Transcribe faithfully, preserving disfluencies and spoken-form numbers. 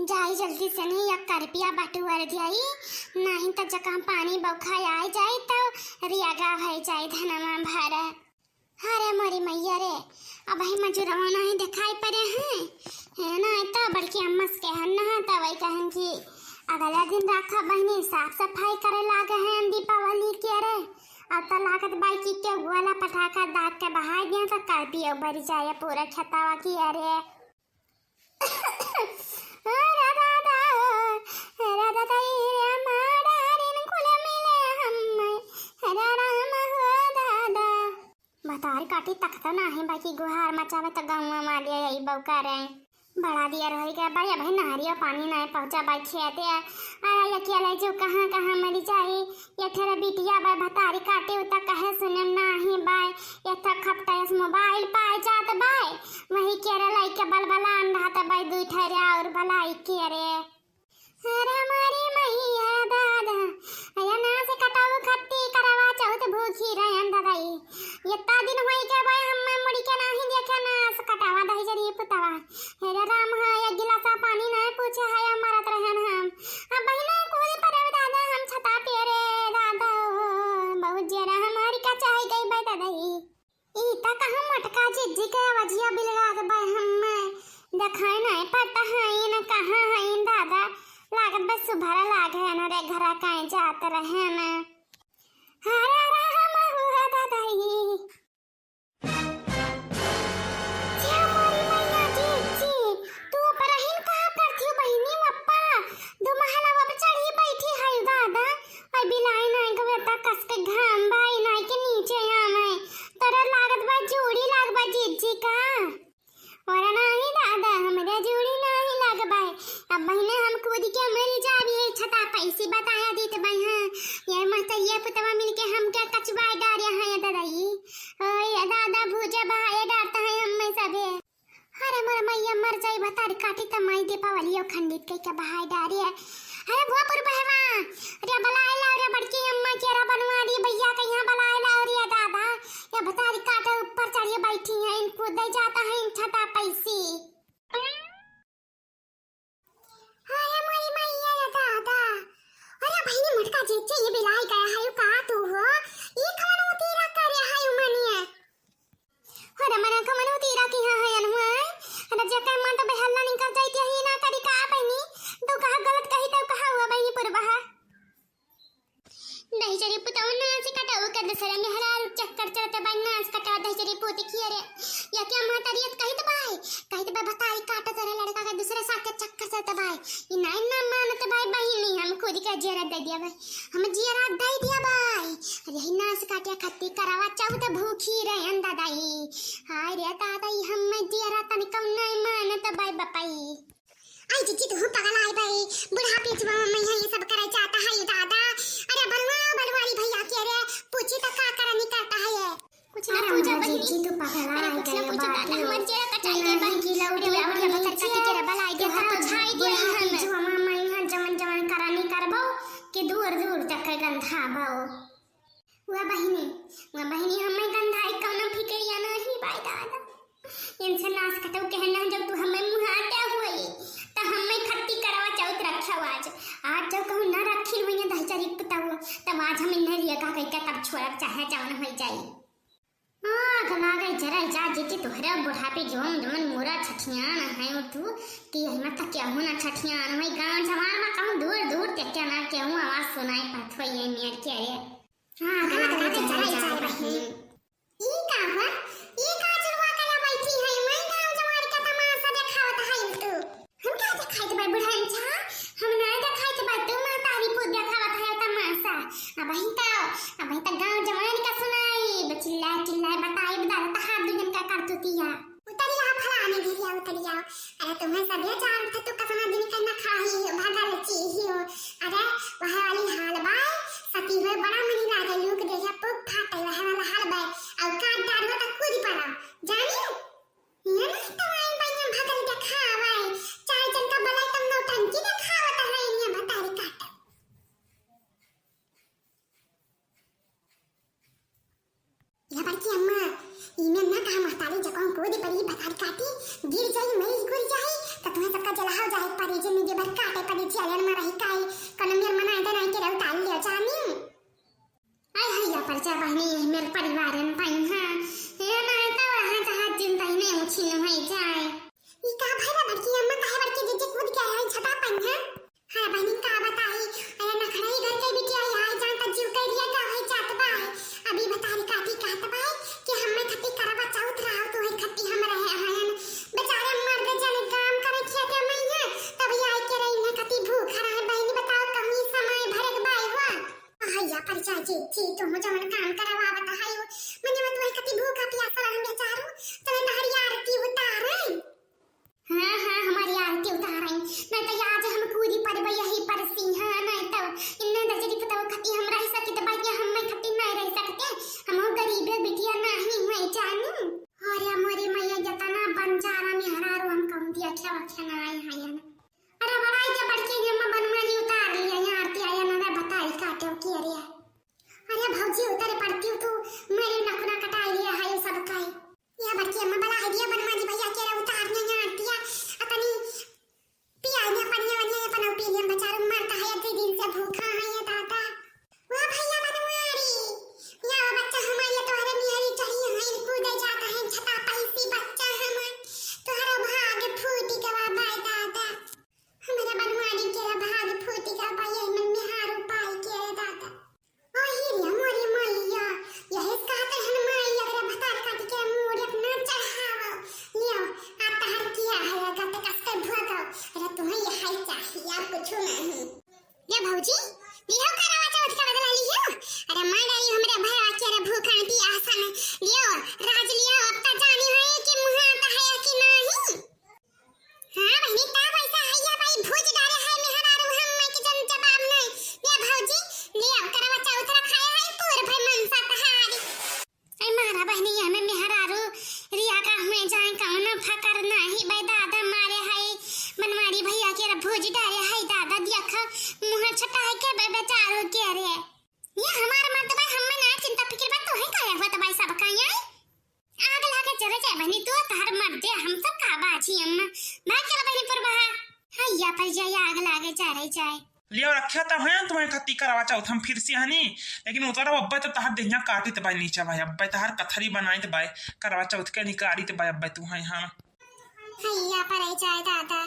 जाई जल्दी से नहीं, या करपिया बटुअर जाई, नहीं त जका पानी बौखा आइ जाई त रियागा भई जाई धनवा भर। अरे मोरी मैया रे, अबहीं मजूरवा नहीं देखाई परे हैं। है ना, त बड़की अम्मा से कहन ना, त वही कहन कि अगला दिन राखा बहिनी साफ सफाई करे लागे हैं दीपावली के रे। अब त लागत बाई कि केहू वाला पटाखा दाग के बहाई दिया त करपियो बरि जाए पूरा खेतावा की अरे। अरे दादा, अरे दादा, ई रे मारा रे कुल मिले हम्मे, अरे राम हो दादा। भतारी काटी तकत नाही बाकी गुहार मचावे त गौवा मालिया यही बौका रे। बड़ा दियर होई गया बाई, अबहीं नहरियो पानी नाही पहुँचा बाई खेते। अरे अकेले जो कहाँ कहाँ मरी जाई, ये ठेरे बिटिया बाई भतारी काटी उता कहे सुने नाही बाई। ये त खपटा यस मोबाइल पाए जात बाई, वही केरे लइके बलबलान रहत बाई, दुई ठेरे और बलाई केरे। अरे मोरी मैया दादा, अया नास कटाऊ खत्ती करवा चौथ भूखी रहन दादाई। इतना दिन होई के बाई हम्मे मुड़ी के नाही देखे नास कटावा दही जरी पुतवा। हे रे राम, हाँ, एक गिलासा पानी नाही पूछे है, मरत रहन हम। अब बहिना कोई परब दादा, हम छता पे रे दादा, बहुत जरा हमारी का चाहे गई बाई दादाई। ई त कहूँ मोटका जिज्जी के अवजिया बिलगात बाय हम्मे। देखाई नाहीं पड़त हईन, कहाँ हईन दादा? लागत बा सुभर लागे न रे, घरा काहे जात रहेन। हरे राम हुआ दादा ई। जे मोरी मैया जिज्जी, तू ऊपर रहिन का करत हऊ बहिनी मप्पा? दो महला पे चढ़ी बैठी है दादा। अरे बिलाई नाहीं गवे त कस के घाम बाई नाहीं के नीचे आवे। तोरा लागत बा जूड़ी लाग बा जिज्जी का? अरे नाहीं दादा, हमरे जूड़ी नाहीं लाग बाई। अब बहिने हम कूद के मरी जाबी, ये छता पैसी बताया दीत बाई। हाँ, ये महतरिया पुतवा मिलके हमके कचवाए डारे हैं ये दादा ई। ओ ये दादा भूजे बहाए डारत हैं हम्मे सभे। अरे मोर मैया मर जाई भतारी काटी त माई दीपावलियो खंडित कई के बहाए डारे। अरे भोपुर बहवा, अरे बलाए ला रे बड़की अम्मा के रे बनवारी भैया के यहाँ बलाए ला रे दादा। ये भतारी काटे ऊपर चढ़िए बैठी हैं, इन कूदे जात हैं इन छता पैसी। अरे मोरी मैया रे दादा। अरे बहिनी मोटका जिज्जी, ये बिलाई गया है का तू हो? ये कौन उतीरा करे है उमनिया? अरे मना कमनो तीरा की हाँ है अनहुआ। अरे जेकर मन तो बेहल्ला निकल जाई, ते ही ना करी का बहिनी? तू कहा गलत कही तो कहा हुआ बहिनी पुरबहा। दहिजरी पुतौ नास कटाऊ के दूसरे मेहरारू चक्कर चलत बाई नास कटाऊ दहिजरी पूत की अरे। या क्या महतारियत कहित बाई? कहित बाई भतारी काटत रहे लड़का के दूसरे साथे चक्कर चलत बाई। ई नाई ना मानत बाई बहिनी, हम खुद के जियरा दे दिया बाई। हम जियरा दे दिया बाई। अरे ही नास काटिया खत्ती करावा चौथ भूखी रहे अंदा दाई। हाय रे दादा, ई हम्मे जियरा तनिकौ नाई मानत बाई बपाई। आई जिज्जी, तू पगल आई बाई, बुढ़ापे जुआ में यहाँ ये सब करे जाता है, ये दादा। अरे बलुआ, बलुआरी भैया के रे, पूछी तो का करनी करता है ये? कुछ ना अरे पूछा हमार बहिनी। जिज्जी, तू पगल अरे आई कुछ ना गई पूछा बात दादा, है। हमार चेहरा कटाई गई नहीं बहिनी। कि लौट अरे लौट लौट के नीचे बलाए देता, तो छाई दिया बुढ़ापे हमें। जुआ में यहाँ जवन जवन करनी करबो कि दूर दूर तक गंधा बाओ। वा बहिनी, वा बहिनी, हमें गंधाई कौनो फिक्रिया नहीं बाई दादा। इनसे नास कटऊ कहना, जब तू हमें मुहाते हुई, त हमें खत्ती करवा चौथ रखा आज। आज जब कहूँ ना रखी हुई है दहिजरी पुतऊ, तब आज हम इन्हें रिया का कह के तब छोड़ब, चाहे जवन हो जाई। आग लागे जरा जा जिज्जी तोहरे बुढ़ापे जौन जौन मोरा छठियान है तू, कि यही मत क्या हो ना छठियान है, गाँव जवान में कहूँ दूर दूर तक क्या ना कहूँ आवाज सुनाई पड़त हो ये मेर के रे। हाँ, हाँ, हाँ, हाँ, हाँ, हाँ, हाँ, हाँ। ई का हुआ? ई का जुड़वा करा बैठी है? मैं गाँव जवार का तमाशा देखावत है तू। हम का देखाइत बा बुढ़ाइन छा? हम ना देखाइत बा, तू महतारी पूत देखावत है तमाशा। अबहीं तो, अबहीं तो गाँव जवार का सुनाई, चिल्ला चिल्ला बताई, बता तो हाथ दुजन का करतूतिया। उतरी आओ फलाने दीदी, उतरी आओ। अरे तुम्हें सब ये जानत है, तू कितना दिन का न खाही हो, भागा लची ही हो। अरे वह वाली हाल बाय, सती हुए बड़ा मनी लागे, लूक देखे पुक फाटे, वह वाला हाल बाय। और काट डालवा तक कूद पड़ा, जानी? ये नहीं तो आई बनिया भगल देखावे, चार जन का बलाई तम नौटंकी देखावत है, ये बतारी काट। या बड़की अम्मा, इमे ना कहा महतारी जकौन कूद पड़ी भतारी काटी, गिर जाई, मरीज गिर जाई, त तुम्हें सबका चला हो जाए परी, जिंदगी भर काटे परी, जियान में रही काई, कौनो मेर मनाए दे नाई के रउतार ले जानी। आय हैया पर जा बहिनी, मेर परिवार में पाई हाँ, ये ना तो वहाँ जहाँ जिंदा ही नहीं उछिन हो जाए। ई का भैया बड़की अम्मा काहे बड़की जीजी कूद के आए हैं छता पाई हाँ? हाँ बहिनी का बताई, अरे नखड़ई घर के बिटिया आई जान त जीव कह दिया का है जात बा है। अभी बतारी काटी कहत बा है कि हमें खती करवा चौथ रहा तो है खती हम रहे हैं। बेचारे मर्द जन काम करे खेते में है, तब ये आई के रही न खती भूख रहा है। बहिनी बताओ कहूँ समय भरक बाई हुआ। हैया पर जा जीजी, तुम जवन काम करवावत है, मने मत वही खती भूखा पियासा रहन बेचारू, चले नहरिया आरती उतारे। हाँ, हाँ, हमारी आरती उतारे, नहीं तो आज हम कूदी पड़बे यही पर सी, हाँ, नहीं तो इन्ने दजरी पुतौ खती हम रह सकित बा, ये हम मैं खती नहीं रह सकते, हम गरीबे बिटिया नहीं मैं जानू। अरे मोरी मैया, जतना बंजारा मेहरारू हम कहूँ दिया, अच्छा अच्छा ना आए हैं ना। अरे बड़ाई के बड़की अम्मा बनमाली उतार लिया, यहाँ आरती आया ना रे, बताई काटे की अरे। अरे भौजी उतरे पड़ती हूँ तू, मेरी नखुना कटाई लिया है ये सब काई। या बड़की अम्मा बला है दिया बनमाली भैया के रे उतार ने यहाँ आरती आ, अतनी पिया ने पनिया वनिया ये पनौ पी लिया, बेचारू मरता है इतने दिन से भूखा है ये दादा। वाह भैया बनमाली, या बच्चा हमारे तोहरे नियरी चाहिए है, कूदे जाता है छता पैसी बच्चा हमार, तोहरो भाग फूटी गवा बाय दादा। हमरा बनवारी के भाग फूटी का बा, यही मन मेहारू पाई के रे दादा। ओ हिरिया मोरी मैया, यही कहते हन माई, अगर भतार काटी के मूरत ना चढ़ावो। लियो, आप तहर किया है, अगर ते कस के भोगो। अरे तुम्हें यही चाहिए, और कुछ नहीं। ये भौजी, लियो करवा चौथ का बदला लियो। अरे माँ डरी हमरे भैया के रे भूखा पियासा में। लियो, राज लियो, अब तो जानी है कि मुहा आता है कि नहीं। हाँ बहिनी, का पैसा है या भाई भूज डारे है मेहरारू, हम मैं के जन जवाब नहीं। या भौजी, ले आओ करवा चौथ रखाए है, पूर भाई मनसा तहारी। ऐ मारा बहिनी, हमें मेहरारू रिया का हुए जाए कौनो फकर नहीं, बे दादा मारे है, बनवारी भैया के रे भूज डारे है, दादा दिया खा, मुँह छटाए के बे बेचारू के रे। ये हमार मर्द बा, हमें ना चिंता फिकिर बा, तोहे काहे हुआ त भाई सब का यहाँ? आग लागे जरे जाए बहिनी, तू तहर मर दे, हम सब का बाजी अम्मा। भाग चला बहिनी पुरबहा। हैया पर जाए, आग लागे जरे जाए। लियो रखे तो हैं तुम्हें खत्ती करवा चौथ हम फिर से हनी, लेकिन उतरा अब्बे तो तहर देहिया काटी त बाई नीचे भाई, अब्बे तहर कथरी बनाई त बाई, करवा चौथ के निकारी त बाई अब्बे तू हैं हाँ। हैया पर जाए दादा।